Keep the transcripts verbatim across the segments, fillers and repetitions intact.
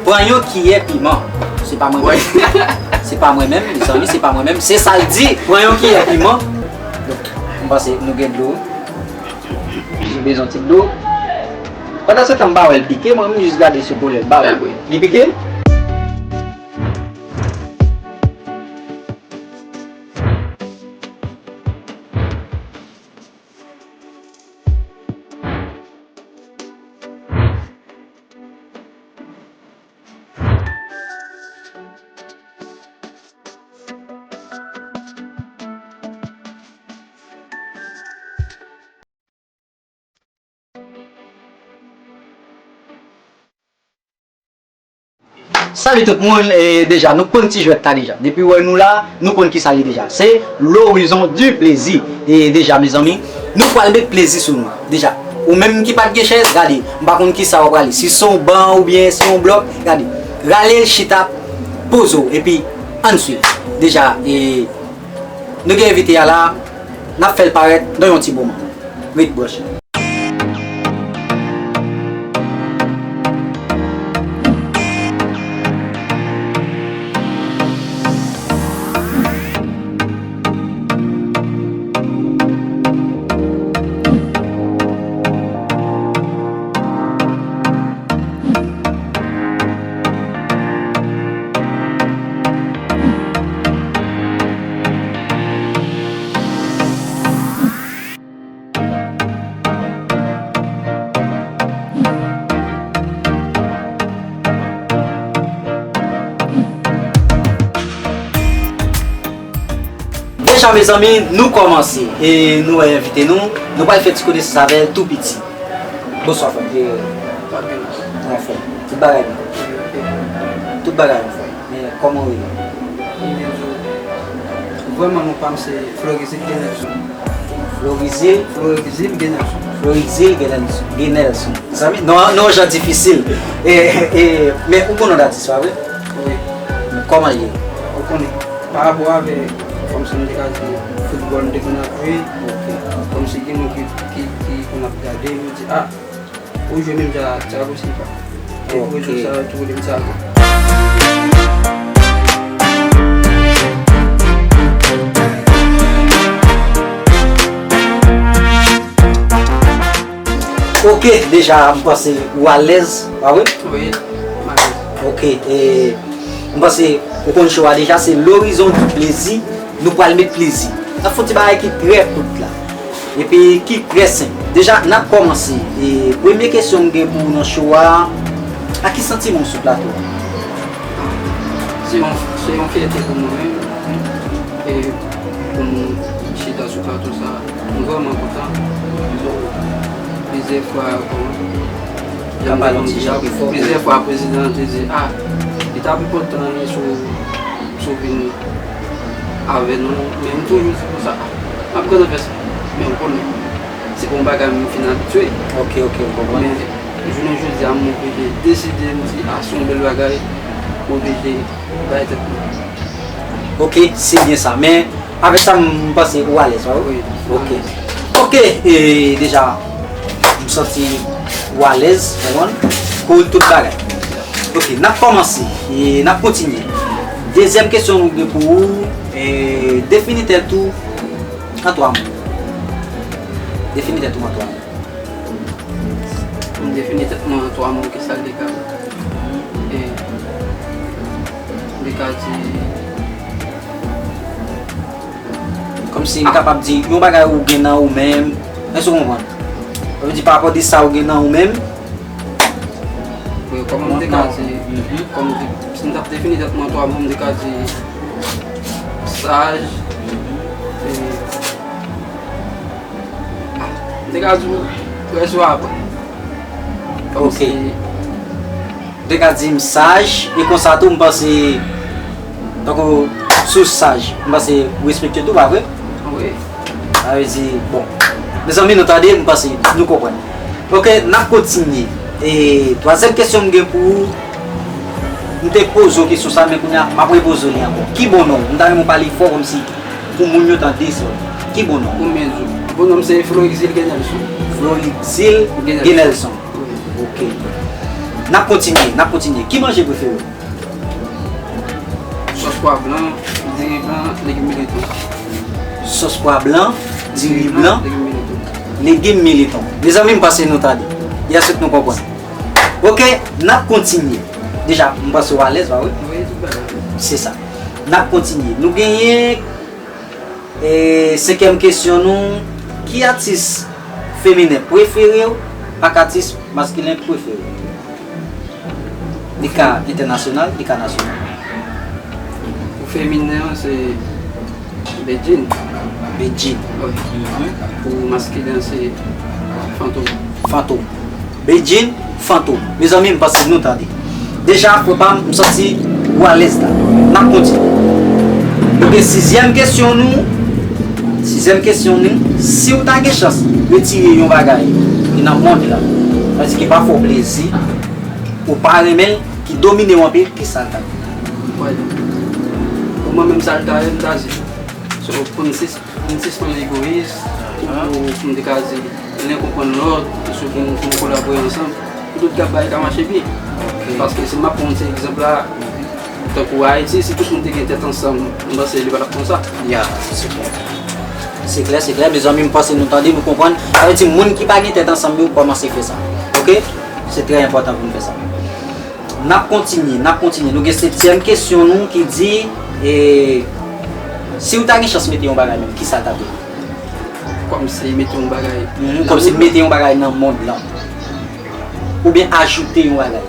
Pran yon kiyè piman. Se pa mwen menm. Se pa mwen menm, mezanmi, se pa mwen menm. Se sa l di. Pran yon kiyè piman. Donk, m panse nou gen dlo. Nou bezwen ti dlo. Pandan se tan, m pa wè l pike, mwen, m jis gade sou kolè l, m pa wè l. Li pike? Salut tout moun, e deja nou konn ti jwèt la deja. Depi wè nou la, nou konn kisa li deja. Se L'Horizon du Plaisir. E deja, mezanmi, nou pral met plezi sou nou. Deja, ou menm ki pa t gen chèz, gade, m pa konn kisa w ap prale. Si se yon ban oubyen se yon blòk, gade, rale l, chita, poze w, epi ann swiv. Deja, e, nou gen envite a la, n ap fè l parèt nan yon ti moman. Ret branche. Deja, mezanmi, nou kòmanse. E nou wè envite nou. Nou pral fè ti konesans avè l tou piti. Bonswa, frè m. Anfòm. Tout bagay byen. Tout bagay anfòm. Men kòman w rele? Vrèman, non pa m se Florizil Genelson. Florizil? Florizil Genelson. Florizil Genelson. Genelson. Zanmi, non, non, jan difisil. E, e, men ou gon non datis, pa vre? Wi. Kòman l ye? Ou konnen, pa rapò avè kòmsi m te ka di foutbòl m te konn ap jwe. Ok. Kòmsi gen moun ki, ki, ki konn ap gade m, yo di, a, ou jwe menm jan ak Thiago Silva. E pou rezon sa yo tou rele m Thiago. Ok, deja, m panse ou alèz, pa vre? Wi, m alèz. Ok, e, m panse ou konn show a deja, se L'Horizon du Plaisir. Nou pral met plezi. N ap fè yon ti bagay ki trè kout la. Epi ki trè senp. Deja, n ap kòmanse. E premye kesyon m gen pou ou nan show a, a ki santiman w sou plato a? Se yon, se yon fyète pou mwen menm. E pou m chita sou plato sa, m vrèman kontan. Plizyè fwa, kòman, jan m te konn di a, plizyè fwa prezidan an te di, a, li t ap enpòtan si w, si w vin avè nou, men m toujou di konsa, a, m ap kontan fè sa. Men w konnen, se pa yon bagay m fin abitye. Ok, ok, m konprann. Men jounen jodi a, m oblije deside, m di, a, se yon bèl bagay, m oblije bay tèt mwen. Ok, se byen sa. Men, avèk sa, m panse ou alèz, pa vre? Wi. Ok. Ok, e, deja, m santi ou alèz, konprann? Pou tout bagay. Ok, n ap kòmanse, e n ap kontinye. Dezyèm kesyon nou gen pou ou, e, defini tèt ou an twa mo. Defini tèt ou an twa mo. Pou m defini tèt mwen an twa mo, kisa l te ka? E, m te ka di, kòmsi m kapab di yon bagay ou gen nan ou menm. Èske w konprann? Sa vle di, pa rapò de sa ou gen nan ou menm. Wi, kòman m te ka di, kòm, si m t ap defini tèt mwen an twa mo, m te ka di saj, e, m te ka di w, rès yo apre. Ok. Ou te ka di m saj, e konsa tou, m panse, tankou, si w saj, m panse ou respekte tou, pa vre? Wi. Sa vle di, bon. Mezanmi, nou tande, m panse nou konprann. Ok, n ap kontinye. E twazyèm kesyon m gen pou ou, m te poze w kesyon sa, men kounye a, m ap repoze w li ankò. Ki bon non w? M ta renmen w pale fò kòmsi pou moun yo tande sa. Ki bon non w? Bon non m se Florixil Genelson. Florixil Genelson. Ok. N ap kontinye, n ap kontinye. Ki manje prefere w? Sòs pwa blan, diri blan, legim militon. Sòs pwa blan, diri blan, legim militon. Legim militon. Mezanmi, m panse nou tande. Yes, tout nou konprann. Ok, n ap kontinye. Deja, m panse w alèz, pa vre? Wi, tout bagay. Se sa. N ap kontinye. Nou genyen, e, senkyèm kesyon nou. Ki atis feminen prefere w ak atis maskilen prefere w? Li ka entènasyonal, li ka nasyonal. Pou feminen an, se Bedjine. Bedjine. Wi. Mhm. Pou maskilen an, se Fantom. Fantom. Bedjine, Fantom. Mezanmi, m panse nou tande. Deja, frè pa m, m santi ou alèz la. N ap kontinye. Nou gen sizyèm kesyon nou. Sizyèm kesyon nou. Si w ta gen chans retire yon bagay ki nan mond la, sa vle di ki pa fè w plezi, ou pa renmen l, ki domine w anpil, ki sa l ta ye? Bon, pou mwen menm, sa l ta ye, m ta di, so, pou n sis-, pou n sispann egoyis, pou, pou, pou n te ka di, len konprann lòt, sou pou n, pou n kolabore ansanm, pou tout gad bagay ka mache byen. Paske si m ap pran yon ti egzanp la, tankou Ayiti, si tout moun te gen tèt ansanm, m panse li pa t ap konsa. Ya, se klè. Se klè, se klè. Mezanmi, m panse nou tande, nou konprann. Sa vle di, moun ki pa gen tèt ansanm yo kòmanse fè sa. Ok? Se trè enpòtan pou n fè sa. N ap kontinye, n ap kontinye. Nou gen setyèm kesyon nou ki di, e, si w ta gen chans mete yon bagay menm, ki sa l ta ye? Kòmsi mete yon bagay. Mhm, kòmsi mete yon bagay nan mond lan. Oubyen ajoute yon bagay.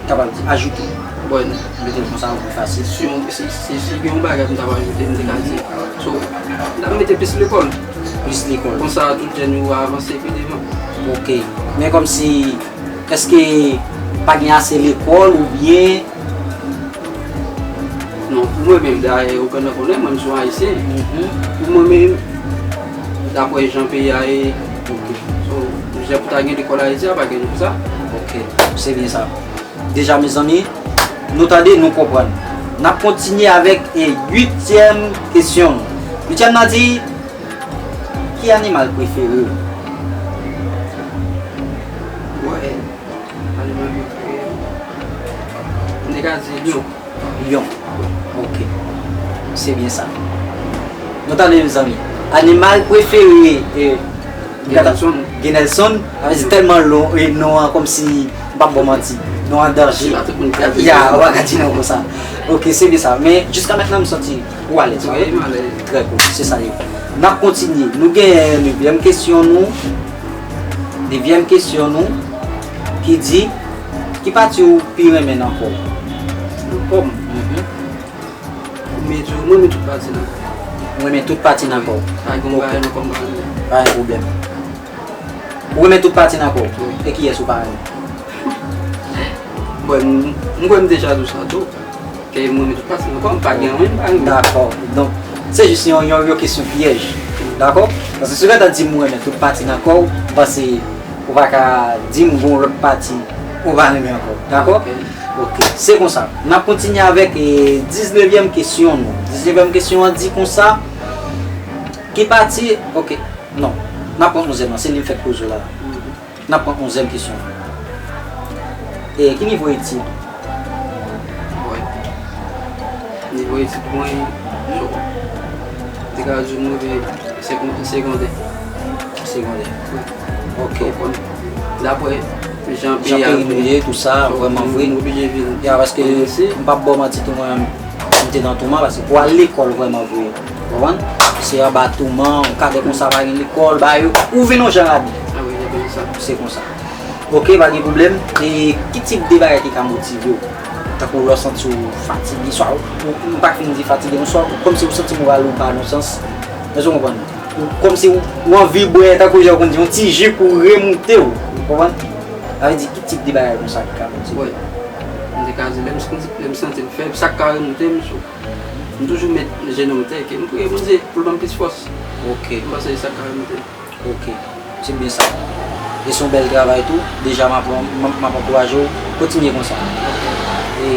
Kapab di ajoute. Bon, mete l konsa, ou pi fasil. Si, si, si, si gen yon bagay m ta va ajoute, m te ka di. So, m ta mete plis lekòl. Plis lekòl. Konsa, tout jèn yo avanse pi devan. Ok. Men kòmsi, èske pa gen ase lekòl oubyen? Non, pou mwen menm, dayè, ou konn konnen, mwen, m se yon Ayisyen. Mhm. Pou mwen menm, daprè jan peyi a ye, ok. So, jan pou ta gen lekòl Ayiti a, pa gen konsa. Ok, se byen sa. Deja, mezanmi, nou tande, nou konprann. N ap kontinye avèk, e, uityèm kesyon. Uityèm nan di, ki animal prefere w? Wè, animal prefere m, m te ka di lyon. Lyon. Ok. Se byen sa. Nou tande, mezanmi. Animal prefere, e, Genelson. Genelson, sa vle di tèlman lon, e, non an kòmsi, m p ap ba w manti. Non an danje. Se pa tout moun ki ka di. Ya, ou pa ka di non konsa. Ok, se byen sa. Men, jiska mentnan, m santi ou alèz. Wi, m alèz. Trè cool. Se sa yo. N ap kontinye. Nou gen nevyèm kesyon nou. Nevyèm kesyon nou. Ki di, ki pati ou pi renmen nan kò w? Nan kò m? Mhm. Mwen di w, mwen renmen tout pati nan kò m. Ou renmen tout pati nan kò w? Pa gen yon bagay nan kò m pa renmen. Pa gen pwoblèm. Ou renmen tout pati nan kò w? Wi. E kiyès ou pa renmen? Bon, m, m kwè m deja di w sa tou. Ke mwen renmen tout pati nan kò m, pa gen anyen m pa renmen. Dakò. Donk, se jis yon, yon, yon kesyon pyèj. Dakò? Paske si w gentan di m ou renmen tout pati nan kò w, m panse ou pa ka di m gon lòt pati ou pa renmen ankò. Dakò? Ok. Ok. Se konsa. N ap kontinye avèk, e, diznevyèm kesyon nou. Diznevyèm kesyon an di konsa. Ki pati? Ok. Non. N ap pran onzyèm nan. Se li m fèk poze w la. Mhm. N ap pran onzyèm kesyon. E, ki nivo etid? Bon, nivo etid mwen, so, m te ka di w m rive sekon-, segondè. Segondè. Wi. Ok. Ou konprann? Daprè jan peyi a ye, tou sa, vrèman vre. M oblije vin. Ya, paske m p ap ba w manti tou, mwen menm, m te nan touman, paske pou al lekòl vrèman vre, ou konprann? Se anba touman, yon kadè konsa pa gen lekòl, ba yo, ou vin yon jan rabi. A wi, se konsa. Se konsa. Ok, pa gen pwoblèm. E ki tip de bagay ki ka motive w? Tankou lè w santi w fatige, swa ou, ou, ou pa fin di fatige, men swa ou, kòmsi ou santi moral ou pa nan sans. Èske w konprann? Ou, kòmsi ou, ou anvi bwè, tankou jan yo konn di, yon ti ji pou remoute w. Ou konprann? Sa vle di, ki tip de bagay konsa ki ka motive w? Bon, m te ka di, lè m santi, lè m santi m fèb, sa k ka remoute m, so, m toujou met jenou m tè, ke m priye Bondye pou l ban m plis fòs. Ok. M panse se sa k ka remoute m. Ok. Se byen sa. E se yon bèl travay tou. Deja, m ap, m ap, m ap ankouraje w. Kontinye konsa. E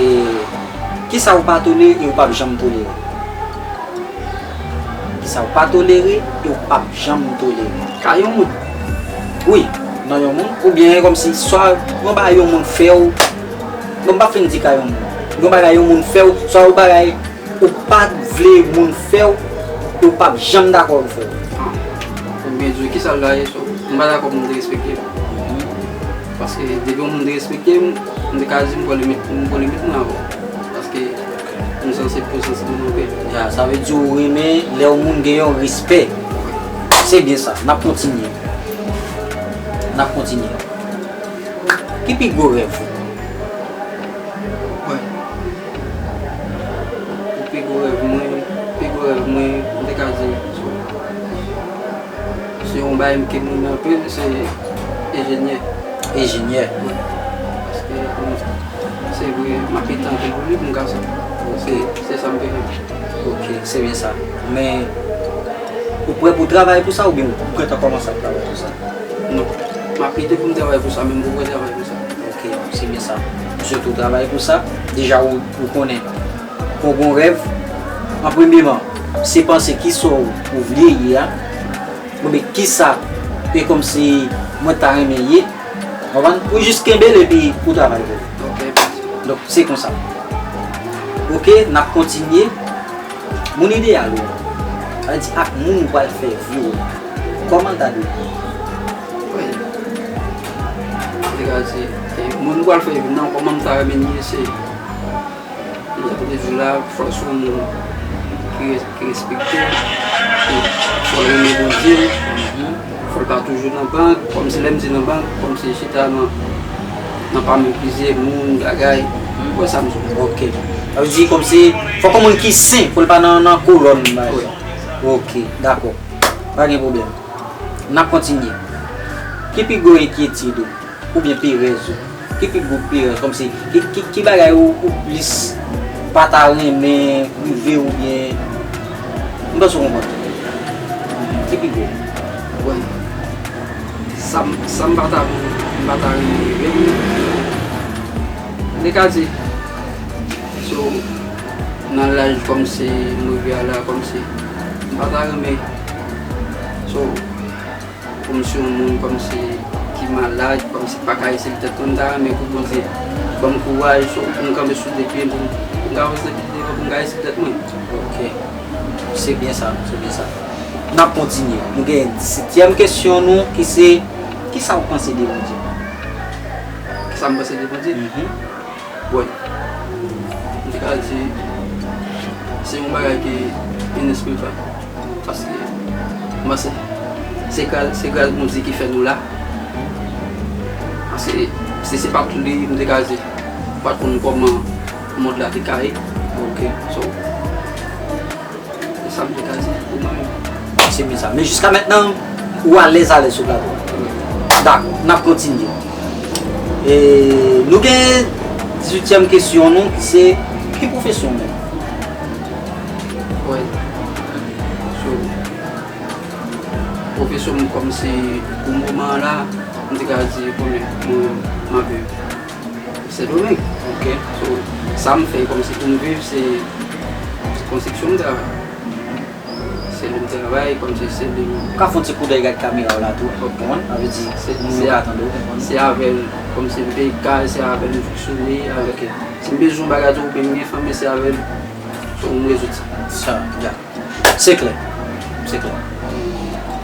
kisa ou pa tolere e ou p ap janm tolere? Kisa ou pa tolere e ou p ap janm tolere? Ka yon moun. Wi, nan yon moun. Oubyen kòmsi swa yon bagay yon moun fè w, Bon, m p ap fin di ka yon moun. Yon bagay yon moun fè w, swa yon bagay ou pa t vle moun fè w, e w p ap janm dakò l fè w. Ah, ou byen di w kisa l la ye, so, m pa dakò pou moun derespekte m. Paske depi yon moun derespekte m, m te ka di m pran limit, m pran limit mwen avè w. Paske m sanse pou sanse moun anpil. Ya, sa vle di ou renmen lè yon moun gen yon respè. Se byen sa. N ap kontinye. N ap kontinye. Ki pi gwo rèv ou? Wi. Pou pi gwo rèv mwen, pi gwo rèv mwen, m te ka di, so, se yon bagay ke m renmen anpil, se enjenyè. Enjenyè. Wi. Paske, bon, se vre, m ap pete anpil pou li, pou m ka sa. Ok. Se, se sa m te renmen. Ok, se byen sa. Men, ou prè pou travay pou sa oubyen ou gentan kòmanse ap travay pou sa? Non. M ap pete pou m travay pou sa, men m poko travay pou sa. Ok, se byen sa. Ou swete w travay pou sa. Deja ou, ou konnen. Kon gon rèv, an premyeman, se panse kisa w, ou vle ye a. Oubyen kisa, e kòmsi mwen ta renmen ye. Konprann? Ou jis kenbe l epi ou travay pou li. Ok, pa de souci. Donk, se konsa. Ok, n ap kontinye. Moun ideyal ou, sa vle di ak moun ou pral fè vi w la, kòman l ta dwe ye? Wi. Li ka di, e, moun ou pral fè vi w nan, kòman m ta renmen l ye, se, jan m te di w la, fò l se yon moun ki res-, ki respekte, fò l renmen Bondye, fò l pa toujou nan bank, kòmsi lè m di nan bank, kòmsi chita nan, nan pami plizyè moun, bagay. Ou wè sa m di w? Ok. Sa vle di kòmsi, fòk yon moun ki sen, pou l pa nan, nan kolòn, pa egzanp. Ok, dakò. Pa gen pwoblèm. N ap kontinye. Ki pi gwo enkyetid ou? Oubyen perèz ou? Ki pi gwo perèz? Kòmsi, ki, ki, ki bagay ou, ou plis pa ta renmen rive oubyen, m panse w konprann. Ki pi gwo? Bon, sa m, sa m pa ta, m pa ta renmen rive, m te ka di, so, nan laj kòmsi m rive a la, kòmsi m pa ta renmen, so, kòmsi yon moun kòmsi ki malad, kòmsi pa ka eseye tèt mwen, m ta renmen pou Bondye ban m kouraj, so, pou m kanpe sou de pye m, pou m, pou m ka avanse pi devan, pou m ka eseye tèt mwen. Ok. Se byen sa, se byen sa. N ap kontinye. Nou gen disetyèm kesyon nou ki se, kisa w panse de Bondye? Kisa m panse de Bondye? Mhm. Bon, m te ka di, se yon bagay ki inesplikab. Paske, m panse, se gras, se gras Bondye ki fè nou la. Paske, si se pa t li, m te ka di, m pa t konn kòman mond la te ka ye. Ok. So, se sa m te ka di pou mwen menm. Se byen sa. Men jiska mentnan, ou alèz, alèz sou plato a. Dakò, n ap kontinye. E, nou gen dizuityèm kesyon nou ki se, ki pwofesyon w menm? Wi. So, pwofesyon m kòmsi pou moman an la, m te ka di konbyen mwen, m ap viv Sendomeng. Ok. So, sa m fè kòmsi pou m viv, se konstriksyon m travay. Se li m travay, kòmsi se li m. Ou ka fè yon ti koudèy gad kamera w la tou. Ok. Konprann? Sa vle di, se, moun yo ka tande w, konprann? Se avè l, kòmsi m peye kay, se avè l m fonksyone, avè l. Ok. Si m bezwen yon bagay tou, oubyen m gen fanmi, se avè l. So, m rezoud sa. Sa, dakò. Se klè. Se klè.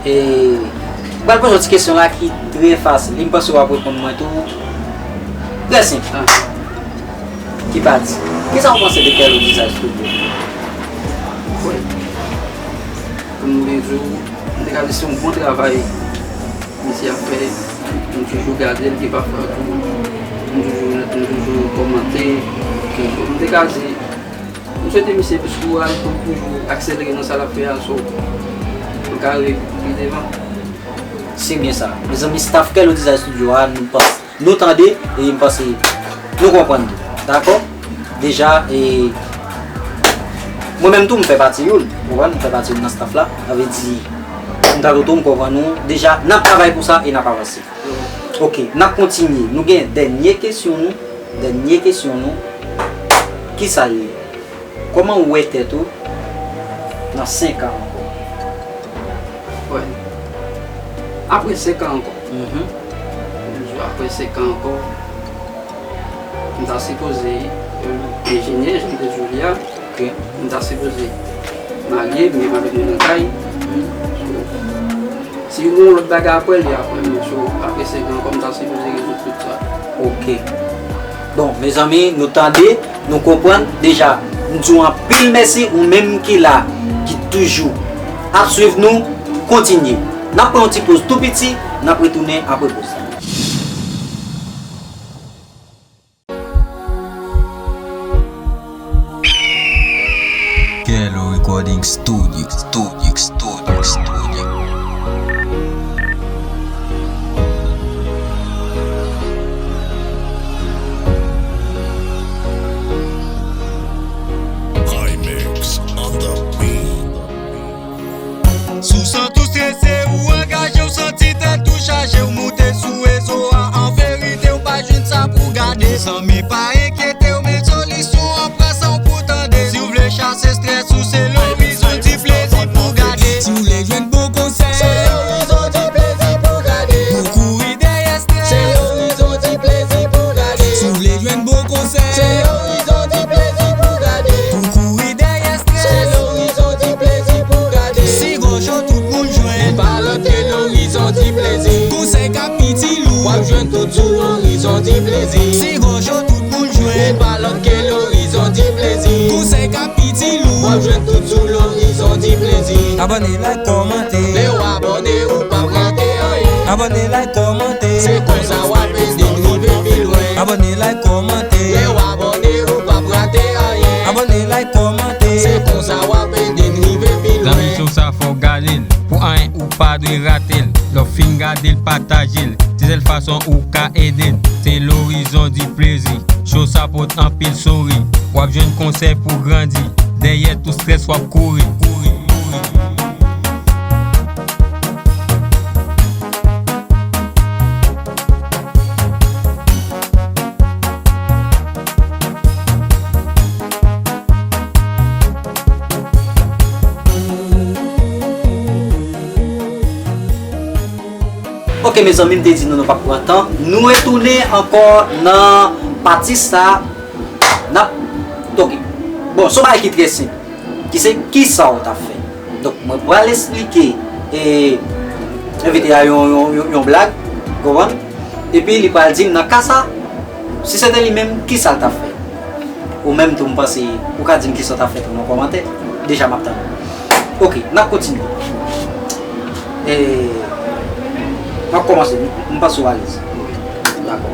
E, m pral poze w ti kesyon la ki trè fasil. E m panse w ap reponn mwen tou. Trè senp. Ah. Ki pa di. Kisa w panse de Kelo Design Studio? Wi. Pou m byen di w, m te ka di se yon bon travay misye ap fè. M toujou gade l, gen pafwa tou. M toujou, m toujou kòmante. Ok. M te ka di, m swete misye plis kouraj pou l toujou akselere nan sa l ap fè a, so, pou l ka rive pi devan. Se byen sa. Mezanmi, staff Kelo Design Studio a, nou panse, nou tande, e m panse nou konprann nou. Dakò? Deja, e, mwen menm tou, m fè pati youn. Ou konprann? M fè pati youn nan staff la. Sa vle di, m ta tou, m konprann nou. Deja, n ap travay pou sa e n ap avanse. Ok, n ap kontinye. Nou gen dènye kesyon nou. Dènye kesyon nou. Kisa l ye? Kòman w wè tèt ou nan senk an ankò? Wè. Apre senk an ankò. Mhm. Apre senk an ankò. M ta sipoze, euh, enjenyè, jan m te di w li a. Ok. M ta sipoze marye, m gen madanm mwen nan kay. So, si yon lòt bagay apre, li apre, men so, apre senk an ankò, m ta sipoze rezoud tout sa. Ok. Bon, mezanmi, nou tande, nou konprann. Deja, m di w anpil mèsi, ou menm ki la, ki toujou ap swiv nou, kontinye. N ap pran yon ti poz tou piti, n ap retounen apre poz la. Kelo Recording Studio, Studio, Studio, Studio. High mix on the beat. Si w santi w strese, ou angaje, w santi tèt ou chaje, w moute sou rezo a, an verite, w pa jwenn sa pou gade. Zanmi, pa enkyete w, men solisyon an pran san w pou tande. Si w vle chase strès ou, se Lorizon Di Plezi pou gade. Si w vle jwenn bon konsèy, se Lorizon Di Plezi pou gade. Pou kouri dèyè strès, se Lorizon Di Plezi pou gade. Si w vle jwenn bon konsèy, se Lorizon Di Plezi pou gade. Pou kouri dèyè strès, se Lorizon Di Plezi pou gade. Si gòj ou tout moun jwenn, pa lòt ke Lorizon Di Plezi. Konsèy k ap itil ou, w ap jwenn tout sou Lorizon Di Plezi. Si gòj ou tout moun jwenn, pa lòt ke Lorizon Di Plezi. Konsèy k ap itil ou, w ap jwenn tout sou Lorizon Di Plezi. Abòne, like, kòmante. Lè w abòne, ou p ap rate anyen. Abòne, like, kòmante. Se konsa w ap ede n rive pi lwen. Abòne, like, kòmante. Lè w abòne, ou p ap rate anyen. Abòne, like, kòmante. Se konsa w ap ede n rive pi lwen. Zanmi, show sa fò w gade l. Pou anyen ou pa dwe rate l. Lè w fin gade l, pataje l. Se sèl fason ou ka ede n. Se Lorizon Di Plezi. Show sa pote anpil souri. W ap jwenn konsèy pou grandi. Dèyè tout strès w ap kouri. Kouri, kouri. Ok, mezanmi, m te di nou, nou p ap pran tan. Nou retounen ankò nan pati sa. N ap, ok. Bon, se yon bagay ki trè senp. Ki se, kisa w t ap fè? Donk, mwen pral esplike, e, envite a yon, yon, yon, yon blag, konprann? Epi li pral di m nan ka sa, si se te li menm, kisa l t ap fè? Ou menm tou, m panse, ou ka di m kisa w t ap fè tou nan kòmantè. Deja, m ap tann ou. Ok, n ap kontinye. E, m ap kòmanse, m, m panse w alèz. Dakò.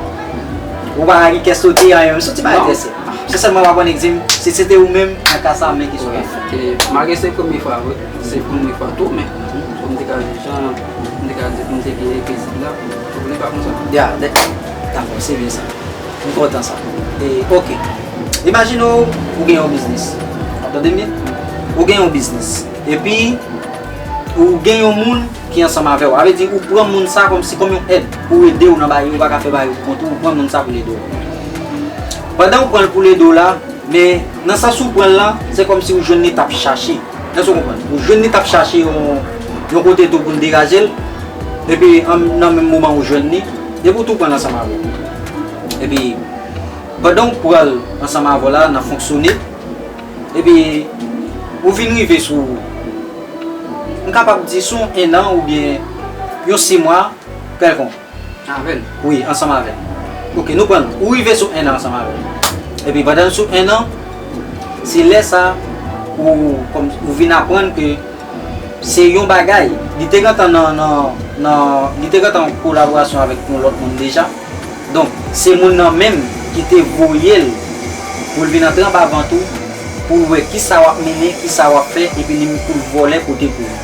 Ou pa gen kè sote, anyen, menm si w ti bagay trè senp. Se sèlman w ap annik di m, si se te ou menm, nan ka sa, men kisa w t ap fè. E, malgre se premye fwa, wi. Se premye fwa tou, men, so, m te ka di jan, m te ka di, m te gen enkyetid la, so, li pa konsa. Ya, de-, dakò, se byen sa. M kontan sa. E, ok. Imajine w, ou gen yon biznis. W ap tande m byen? Ou gen yon biznis. Epi, ou gen yon moun ki ansanm avè w. Sa vle di, ou pran moun sa kòmsi kòm yon èd pou ede w nan bagay ou pa ka fè bagay ou pou kont ou, ou pran moun sa pou l ede w. Pandan ou pran l pou l ede w la, men nan sans ou pran l lan, se kòmsi ou jwenn li t ap chache. Èske w konprann? Ou jwenn li t ap chache yon, yon kote tou pou l degaje l, epi an, nan menm moman ou jwenn li, depi ou tou pran l ansanm avè w. Epi, pandan w pran l ansanm avè w la, n ap fonksyone, epi ou vin rive sou, m kapab di sou enn an oubyen yon sis mwa, kèlkonk. Avè l. Wi, ansanm avè l. Ok, nou pran l. Ou rive sou enn an ansanm avè l. Epi pandan l sou enn an, se lè sa ou, kòm, ou vin aprann ke se yon bagay, li te gentan nan, nan, nan, li te gentan an kolaborasyon avèk yon lòt moun deja. Donk, se moun nan menm ki te voye l pou l vin antre anba vant ou, pou l wè kisa w ap mennen, kisa w ap fè, epi li menm pou l vòlè kote pou ou.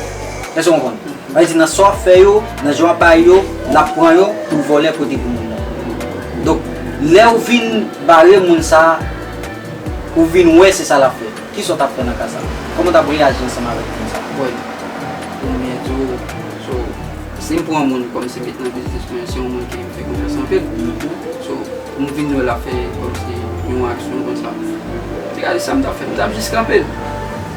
Èske w konprann? Sa vle di nan sa w ap fè yo, nan jan w ap bay yo, l ap pran yo pou l vòlè kote pou moun nan. Donk, lè w vin bare moun sa a, ou vin wè se sa l ap fè. Kisa w t ap fè nan ka sa a? Kòman w t ap reyaji ansanm avèk moun sa a? Bon, pou m byen di w, so, si m pran moun kòmsi met nan biznis mwen, se yon moun ke m fè konfyans anpil. So, m vin wè l ap fè kòmsi yon aksyon konsa. Se gade sa m t ap fè, m t ap jis kanpe l.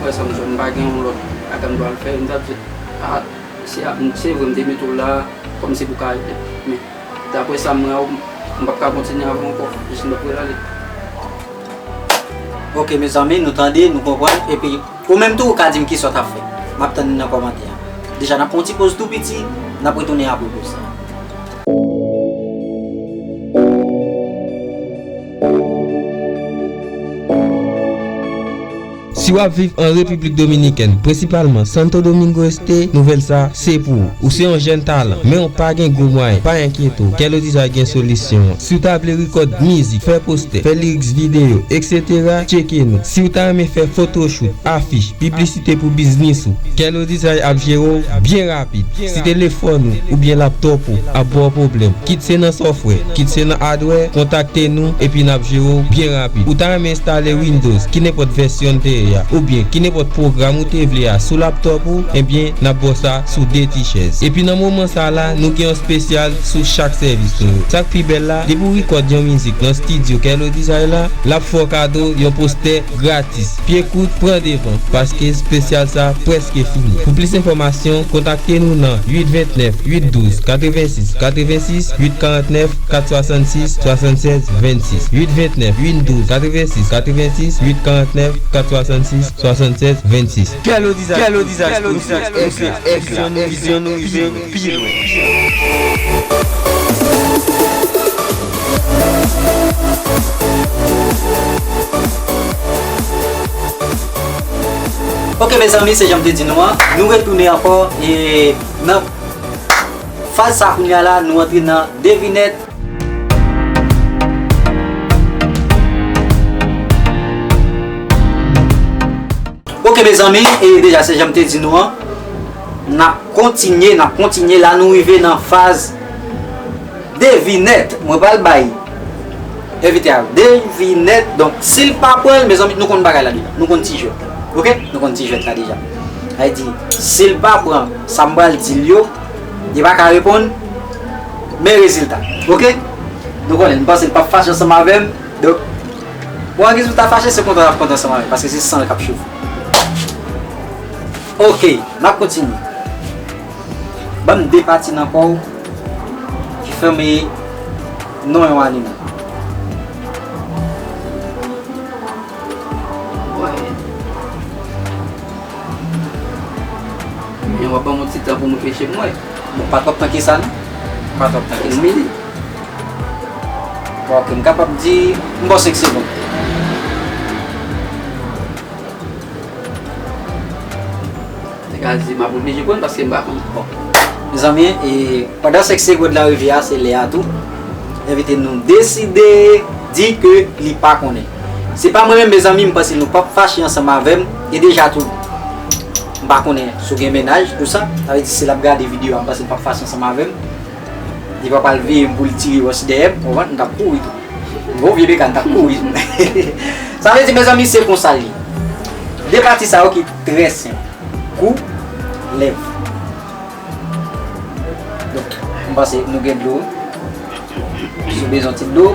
Wè sa m jwenn, m pa gen yon lòt bagay m dwe al fè, m t ap di, a, se, se vre m te mete w la, kòmsi pou w ka ede. Men, daprè sa m wè, M p ap ka kontinye avè w ankò, jis m t ap rele ale. Ok, mezanmi, nou tande, nou konprann, epi ou menm tou, ou ka di m kisa w t ap fè. M ap tann li nan kòmantè a. Deja, n ap pran yon ti poz tou piti, n ap retounen apre poz sa. Si w ap viv an Repiblik Dominikèn, prensipalman Santo Domingo Este, nouvèl sa se pou ou. Ou se yon jèn talan, men w pa gen gwo mwayen, pa enkyete w. Kèlo Dizay gen solisyon an. Si w ta vle rekòd mizik, fè postè, fè lyrics videyo, etsetera, tcheke nou. Si w ta renmen fè photoshoot, afich, piblisite pou biznis ou, Kèlo Dizay ap jere w byen rapid. Si telefòn ou oubyen laptòp ou ap ba w pwoblèm, kit se nan sòfwè, kit se nan adwè, kontakte nou epi n ap jere w byen rapid. Ou ta renmen enstale Windows, ki nenpòt vèsyon n te ye a, oubyen ki nenpòt pwogram ou te vle a sou laptòp ou, ebyen, n ap ba w sa sou de ti chèz. Epi nan moman sa la, nou gen yon espesyal sou chak sèvis nou yo. Sa k pi bèl la, depi w rekòd yon mizik nan estidyo Kèlo Dizay la, l ap fè w kado yon postè gratis. Pye kout, pran devan, paske espesyal sa prèske fini. Pou plis enfòmasyon, kontakte nou nan uit vennèf, uit douz, katrevensis, katrevensis, uit karannèf, kat swasannsis, swasannsèz, vennsis, uit vennèf, uit douz, katrevensis, katrevensis, uit karannèf, kat swasannsis, swasannsèz, vennsis. Kèlo Dizay, Kèlo Dizay, Kèlo Dizay, Vizyon nou, vizyon nou rive pi lwen. Ok, mezanmi, se jan m te di nou an. Nou retounen ankò, e nan faz sa kounye a la, nou antre nan devinèt. Ok, mezanmi, e deja, se jan m te di nou an, n ap kontinye, n ap kontinye. La, nou rive nan faz devinèt. Mwen pral bay envite a devinèt. Donk, si l pa pran l, mezanmi, nou konn bagay la deja. Nou konn ti jwèt la. Ok? Nou konn ti jwèt la deja. Sa vle di, si l pa pran sa m pral di l yo, li pa ka reponn, men rezilta. Ok? Nou konnen, m panse l p ap fache ansanm avè m. Donk, bon, angiz ou ta fache, se kontan l ap kontan ansanm avè m, paske se san l k ap chofe. Ok, n ap kontinye. Ban m de pati nan kò w ki fòme non yon animal. Wi. Men w ap ban m yon ti tan pou m reflechi pou m wè. Bon, pa twòp tan ke sa, non. Pa twòp tan ke sa. Yon minit. Bon, ok, m kapab di, m ba w senk segonn. Nèg la di, m ap oblije konn paske m pa konn. Bon. Mezanmi, e, pandan senk segonn la rive a, se lè a tou. Envite nou deside di ke li pa konnen. Se pa mwen menm, mezanmi, m panse nou p ap fache ansanm avè m. E deja tou, m pa konnen si w gen mennaj, tou sa. Sa vle di, si l ap gade videyo a, m panse l p ap fache ansanm avè m. Li pa pral veye m pou l tire wòch dèyè m, konprann? M t ap kouri tou. Gwo vye peka, m t ap kouri. Sa vle di, mezanmi, se konsa l ye. De pati sa yo ki trè senp. Kou, lèv. Donk, m panse nou gen dlo. Si w bezwen ti dlo.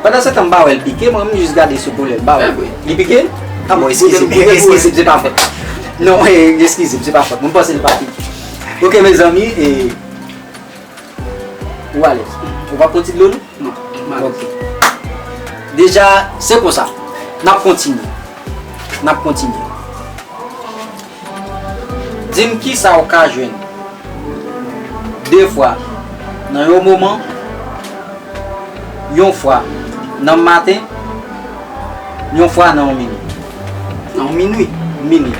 Pandan se tan, m pa wè l pike, mwen, m jis gade sou koulè l, m pa wè. Li pike? Ah bon, eskize m, eskize m, se pa fòt. Non, eh, eskize m, se pa fòt. Mwen, m panse l pa pike. Ok, mezanmi, e, ou alèz. Ou pa pran ti dlo, non? Non, m alèz. Ok. Deja, se konsa. N ap kontinye. N ap kontinye. Di m kisa w ka jwenn de fwa nan yon moman, yon fwa nan maten, yon fwa nan yon minit. Nan yon minit? Minit.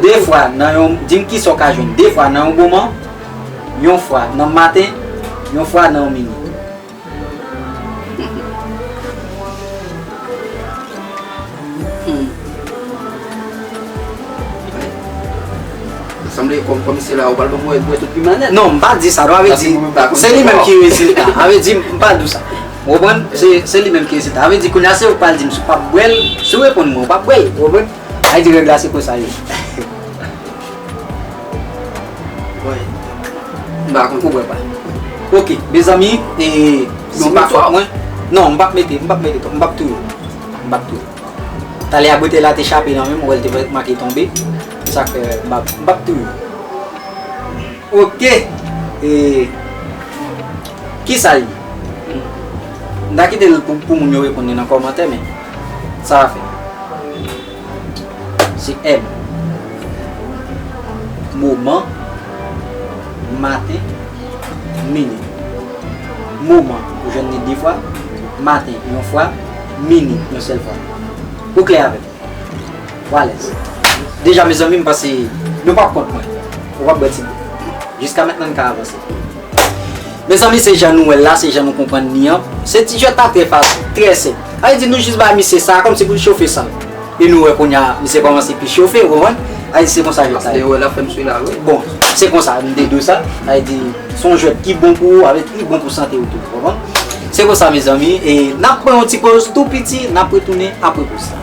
De fwa nan yon, di m kisa w ka jwenn de fwa nan yon moman, yon fwa nan maten, yon fwa nan yon minit. Hmm. Sa sanble kòm, kòm se la ou pral ban mwen bwè tout piman nèt. Non, m pa di sa, non, sa vle di, se li menm ki rezilta. Sa vle di, m pa di w sa. Ou konprann? Se, se li menm ki rezilta. Sa vle di, kounye a, se ou k pral di m si w p ap bwè l, si w reponn mwen, ou p ap bwè l. Ou konprann? Sa vle di, règ la, se konsa l ye. Wi. M pa konn. Ou bwè pa. Ok, mezanmi, e, se pa fòt mwen. Non, m p ap mete, m p ap mete twòp, m p ap touye w. M p ap touye w. Talè a, bouteyi la te chape nan men m, ou wè l te make tonbe. Se sa k fè m p ap, m p ap touye w. Ok. E, Kisa l ye? M ta kite l pou, pou moun yo reponn li nan kòmantè, men sa va fè. Se M. Moman, maten, minit. Moman, ou jwenn li de fwa, maten, yon fwa, minit, yon sèl fwa. Ou klè avè m? Ou alèz? Deja, mezanmi, m panse nou p ap kont mwen. Ou p ap bwè ti dlo. Jiska mentnan, n ka avanse. Mezanmi, se jan nou wè l la, se jan nou konprann li an. Se ti jwèt la trè fasil, trè senp. Sa vle di nou jis bay misye sa kòmsi pou l chofe san l. E nou wè kounye a, misye kòmanse pi chofe, ou konprann? Sa vle di se konsa jwèt la ye. Lè w wè l ap fè m sou la, wi. Bon, se konsa, m te di w sa. Sa vle di, se yon jwèt ki bon pou ou, avèk li bon pou sante w tou, ou konprann? Se konsa, mezanmi, e n ap pran yon ti poz tou piti, n ap retounen apre poz sa.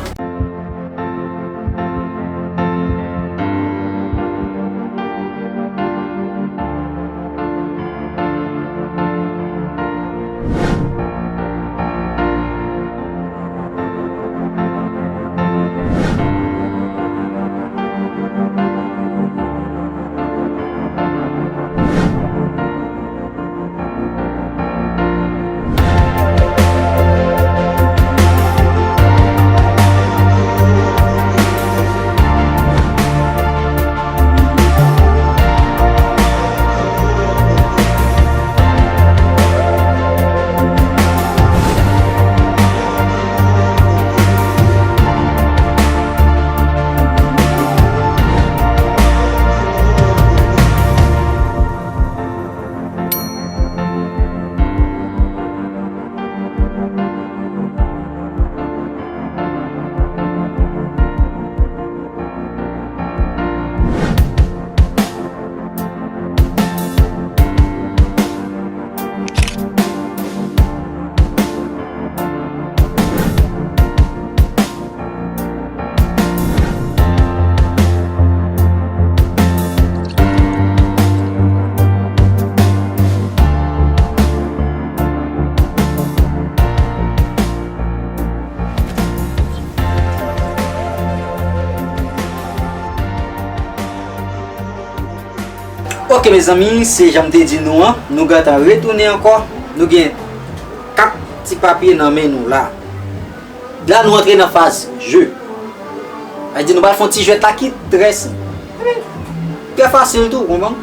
Ok, mezanmi, se jan m te di nou an, nou gentan retounen ankò. Nou gen kat ti papye nan men nou la. La, nou antre nan faz je. Sa vle di nou pral fè yon ti jwèt la ki trè senp. Trè fasil tou, ou konprann?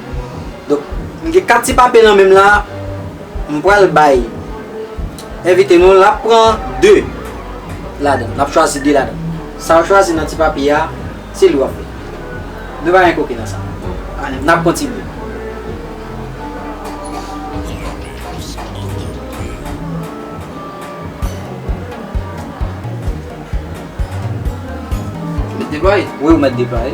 Donk, m gen kat ti papye nan men m la, m pral bay envite nou, l ap pran de ladan, l ap chwazi de ladan. Sa w chwazi nan ti papye a, se li w ap fè. Nou pa gen koke nan sa. N ap kontinye. Mèt deplwaye? Wi, ou mèt deplwaye.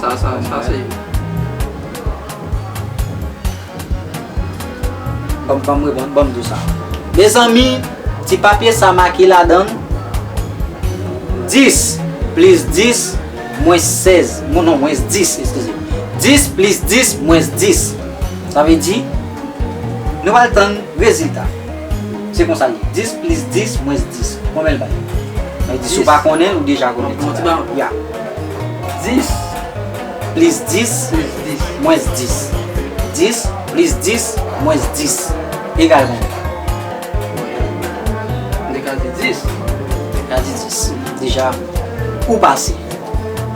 Sa, sa, sa se. Ban m, ban m reponn, ban m di w sa. Mezanmi, ti papye sa make ladan l dis plis dis mwens sèz. Non, non, mwens dis, eskize. Dis plis dis mwens dis. Sa vle di, nou pral tann rezilta. Se konsa l ye. Dis plis dis mwens dis. Konbyen l bay? Sa vle di, si w pa konnen l, ou deja konnen. Bon, ti ba. Ya. Dis plis dis mwens dis. Dis plis dis mwens dis egal konbyen? M te ka di dis. M te ka di dis. Deja, ou pase.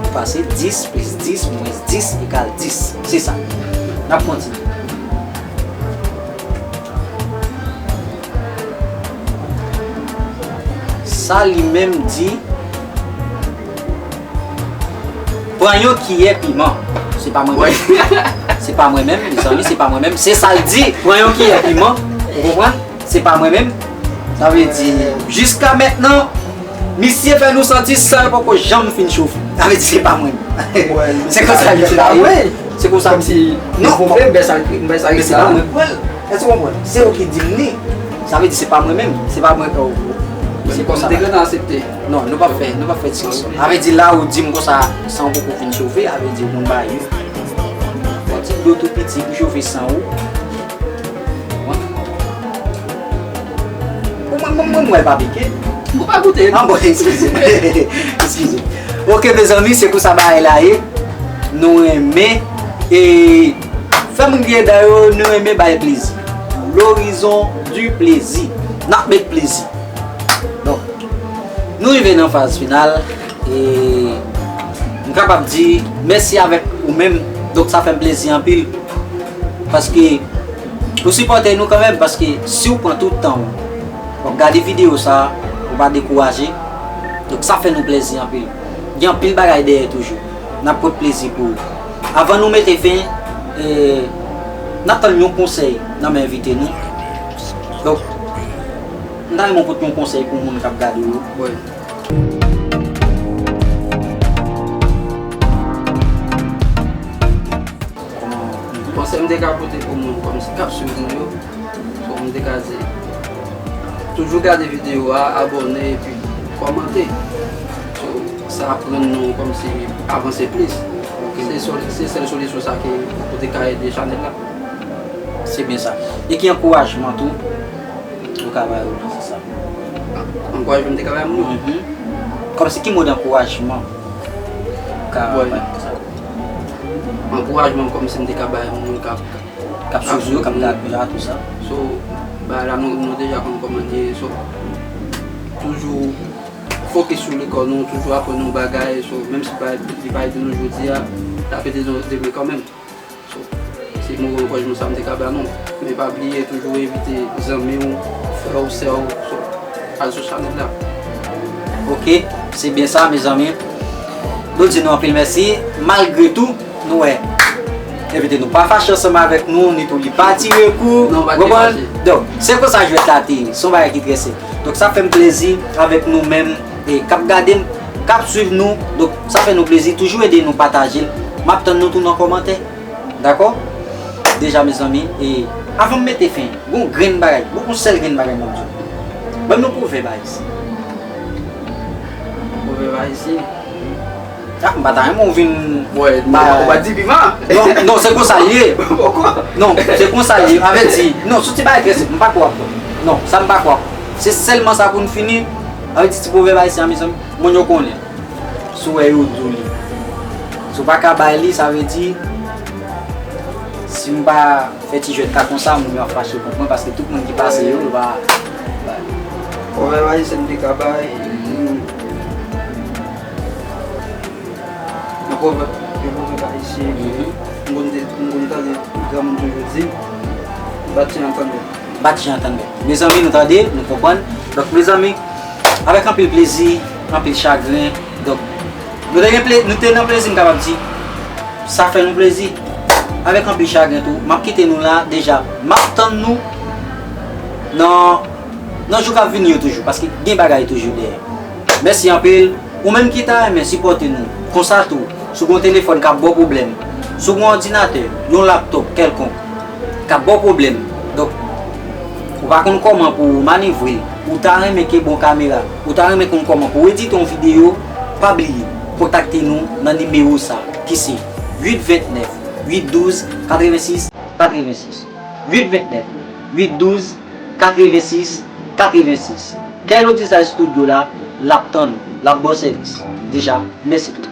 Ou pase dis plis dis mwens dis egal dis. Se sa. N ap kontinye. Sa li menm di, pran yon kiyè piman. Se pa mwen menm. Se pa mwen menm, mezanmi, se pa mwen menm. Se sa l di, pran yon kiyè piman. Ou konprann? Se pa mwen menm. Sa vle di, jiska mentnan, misye fè nou santi san l poko janm fin chofe. Sa vle di, se pa mwen menm. Se konsa misye ta ye. Se konsa. Kòmsi non, pwoblèm, bè sa, bè sa. Men se pa mwen k pran l. Èske w konprann? Se yo ki di m li. Sa vle di se pa mwen menm. Se pa mwen k. Se konsa. Kòm te gentan aksepte. Non, nou p ap fè, nou p ap fè diskisyon. Sa vle di la ou di m konsa san w poko fin chofe, sa vle di ou konn bay yon ti dlo tou piti pou chofe san ou. Ou Mwen, mwen, mwen, mwen pa pike. Ou pa goute. Ah bon, eskize m. Eskize m. Ok, mezanmi, se konsa bagay la ye. Nou renmen. E fè moun ki andan yo, nou renmen bay plezi. L'horizon du plaisir. N ap met plezi. Donk, nou rive nan faz final. E m kapab di mèsi avèk ou menm. Donk, sa fè m plezi anpil. Paske ou sipòte nou kanmenm. Paske si w pran tout tan w, w ap gade videyo sa a, ou pa dekouraje. Donk, sa fè nou plezi anpil. Gen anpil bagay dèyè toujou. N ap pot plezi pou ou. Avan nou mete fen, e, n ap tann yon konsèy nan men envite nou. Donk, m ta renmen w pot yon konsèy pou moun k ap gade w yo. Wi. Konsèy m te ka pote pou moun kòmsi k ap swiv nou yo, so, m te ka di, toujou gade videyo a, abòne, epi kòmante. So, sa ap rann nou kòmsi avanse plis. Ok. Se sèl, se sèl solisyon sa ki pou te ka ede chanèl la. Se byen sa. E ki ankourajman tou ou ka ba yo nan sans sa? Ankourajman m te ka ba moun yo? Mhm. Kòmsi ki mo dankourajman ou ka bay moun sa? Ankourajman kòmsi m te ka bay moun k ap, k ap swiv yo, k ap gade la, tou sa. So, bagay la nou, nou deja konn kòman l ye, so, toujou fokis sou lekòl nou, toujou aprann yon bagay, so, menm si pa, li pa ede nou jodi a, l ap ede nou demen kanmenm. So, se mo ankourajman sa m te ka ba nou. Men pa bliye toujou envite zanmi w, frè w, sè w, so, al sou chanèl la. Ok, se byen sa, mezanmi. Nou di nou anpil mèsi. Malgre tou, nou wè envite nou pa fache ansanm avèk nou, ni tou li pa tire kou. Non, pa te fache. Donk, se konsa jwèt la te ye. Se yon bagay ki trè senp. Donk, sa fè m plezi avèk nou menm, e, k ap gade m, k ap swiv nou. Donk, sa fè nou plezi. Toujou ede nou pataje l. M ap tann nou tou nan kòmantè. Dakò? Deja, mezanmi, e avan m mete fen, gon grenn bagay, gon sèl grenn bagay m ap di w. Ban m yon pwovèb ayisyen. Pwovèb ayisyen? Ah, m pa ta renmen w vin. Wè, non, ou pa di piman. Non, non, se konsa l ye. Pokwa? Non, se konsa l ye. Avèti, non, sou ti bagay trè senp, m pa kwè w ap kwè. Non, sa m pa kwè w ap kwè. Se sèlman sa pou n fini. Avèti, ti pwovèb ayisyen an, mezanmi, moun yo konnen. Si w wè yo di w li, si w pa ka bay li, sa vle di, si m pa fè ti jwèt la konsa, moun yo ap fache kont mwen, paske tout moun ki pase yo, yo pa bay. Pwovèb ayisyen m te ka bay, hmm, yon pwovèb, yon pwovèb ayisyen, mhm, m konn te, m konn tande granmoun toujou di, bat chen an tande. Bat chen an tande. Mezanmi, nou tande, nou konprann. Donk, mezanmi, avèk anpil plezi, anpil chagren. Donk, nou te gen ple-, nou te nan plezi, m kapab di. Sa fè nou plezi. Avèk anpil chagren tou, m ap kite nou la deja. M ap tann nou nan, nan jou k ap vini yo toujou, paske gen bagay toujou dèyè. Mèsi anpil. Ou menm ki ta renmen sipòte nou, konsa tou, si w gen yon telefòn k ap ba w pwoblèm, si w gen yon òdinatè, yon laptòp kèlkonk k ap ba w pwoblèm, donk, ou pa konn kòman pou w manevre l, ou ta renmen kenbe yon kamera, ou ta renmen konn kòman pou w edite yon videyo, pa bliye, kontakte nou nan nimewo sa, ki se uit vennèf, uit douz, katrevensis, katrevensis. Uit vennèf, uit douz, katrevensis, katrevensis. Kèlo Design Studio la, l ap tann ou, l ap ba w sèvis. Deja, mèsi tout.